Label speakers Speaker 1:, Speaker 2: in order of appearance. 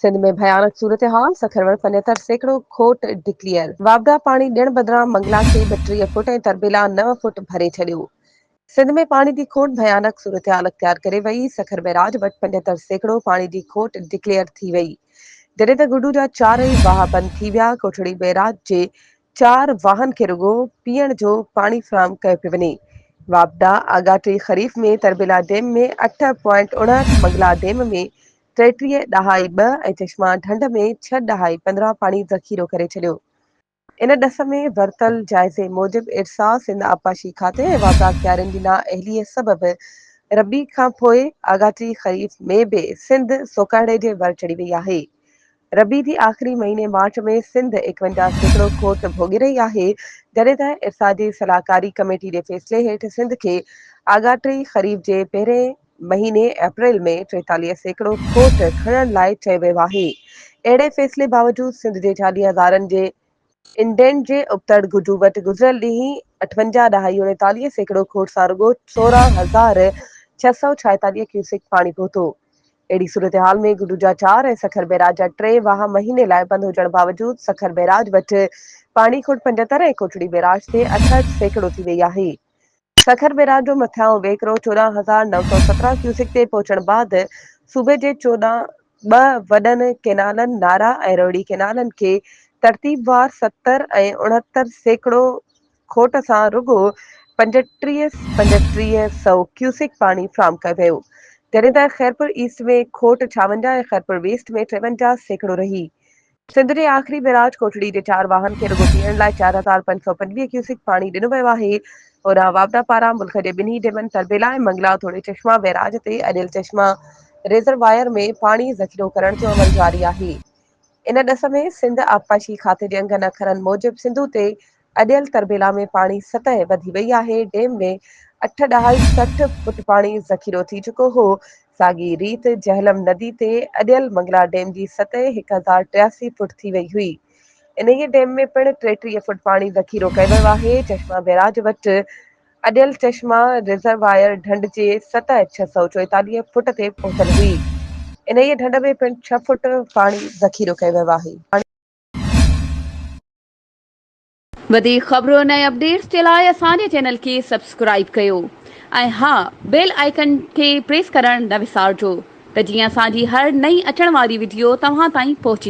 Speaker 1: سنڌ ۾ ڀيانڪ صورتحال، سکر وٽ 75% کوٽ ڊڪليئر، واپڊا پاڻي ڏيڻ بدران منگلا کي 32 فوٽ ۽ تربيلا نو فوٽ ڀري ڇڏيو. سنڌ ۾ پاڻي جي کوٽ ڀيانڪ صورتحال اختيار ڪري وئي، سکر بئراج وٽ 75% پاڻي جي کوٽ ڊڪليئر ٿي وئي، جڏهن ته گڊو جا چارئي واهه بند ٿي ويا، ڪوٽڙي بئراج جي چار واهن کي رڳو پيئڻ جو پاڻي فراهم ڪيو پيو وڃي. واپڊا آڳاٽي خريف ۾ تربيلا ڊيم ۾ اٺ پوائنٽ 59، منگلا ڊيم ۾ ٽيٽيهه ڏهائي ٻه ۽ چشما ڍنڍ ۾ ڇهه ڏهائي 15 پاڻي ذخيرو ڪري ڇڏيو. ان ڏس ۾ ورتل جائزي موجب ارسا، سنڌ آبپاشي کاتي ۽ واپڊا اختيارين جي نااهليء سبب ربيع کانپوء آڳاٽي خريف ۾ به سنڌ سوڪهڙي جي ور چڙهي وئي آهي. ربيع جي آخري مهيني مارچ ۾ سنڌ 51% کوٽ ڀوڳي رهي آهي، جڏهن ته ارسا جي صلاحڪاري ڪميٽي جي فيصلي هيٺ سنڌ کي آڳاٽي خريف جي پهرين مهيني اپريل ۾ 43% کوٽ کڻڻ لاء چيو ويو آهي. اهڙي فيصلي باوجود سنڌ جي 40 هزارن جي انڊينٽ جي ابتڙ گجو وٽ گذريل ڏينهن اٺونجاهه ڏهائي 39% کوٽ سان رڳو 16646 ڪيوسڪ پاڻي پهتو. اهڙي صورتحال ۾ گڊو جا چار ۽ سکر بئراج جا ٽي واهه مهيني لاء بند هجڻ باوجود سکر بئراج وٽ پاڻي کوٽ 75 ۽ ڪوٽڙي بئراج تي 68% ٿي وئي آهي. سکر بئراج جو مٿيان وهڪرو 14917 ڪيوسڪ تي پهچڻ بعد صوبي جي 14 ٻه وڏن ڪئنالن نارا ۽ روهڙي ڪئنالن کي ترتيبوار 70 ۽ 69% کوٽ سان رڳو 35 35 سئو ڪيوسڪ پاڻي فراهم ڪيو ويو جڏهن ته خيرپور ايسٽ ۾ کوٽ 56 ۽ خيرپور ويسٽ ۾ 53% رهي. سنڌ جي آخري بئراج ڪوٽڙي جي چار واهن کي رڳو پيئڻ لاء 4525 ڪيوسڪ پاڻي ڏنو ويو آهي. هوڏانهن واپڊا پاران ملڪ جي ٻنهي ڊيمن تربيلا ۽ منگلا توڙي چشما بئراج تي اڏيل چشما ريزروائر ۾ پاڻي ذخيرو ڪرڻ جو عمل جاري آهي. ان ڏس ۾ سنڌ آبپاشي کاتي جي انگن اکرن موجب سنڌو تي اڏيل تربيلا ۾ پاڻي سطح وڌي وئي آهي، ڊيم ۾ اٺ ڏهائي 60 فٽ پاڻي ذخيرو ٿي چڪو هو، ساڳي ريت جهلم ندي تي اڏيل منگلا ڊيم جي سطح 1083 فٽ ٿي وئي هئي، انهيء ڊيم ۾ پڻ 33 فٽ پاڻي ذخيرو ڪيو ويو آهي، چشما بئراج وٽ اڏيل چشما ريزروائر ڍنڍ جي سطح 644 فٽ تي پهتل هئي، انهيء ڍنڍ ۾ پڻ ڇهه فٽ پاڻي ذخيرو ڪيو ويو آهي.
Speaker 2: وڌيڪ خبرن ۽ اپڊيٽس جي لاء اسان جي چينل کي سبسڪرائيب ڪيو ۽ ها بيل آئيڪن کي پريس ڪرڻ نه وسارجو ته جيئن اسان جي هر نئين اچڻ واري وڊيو توهان تائين پهچي.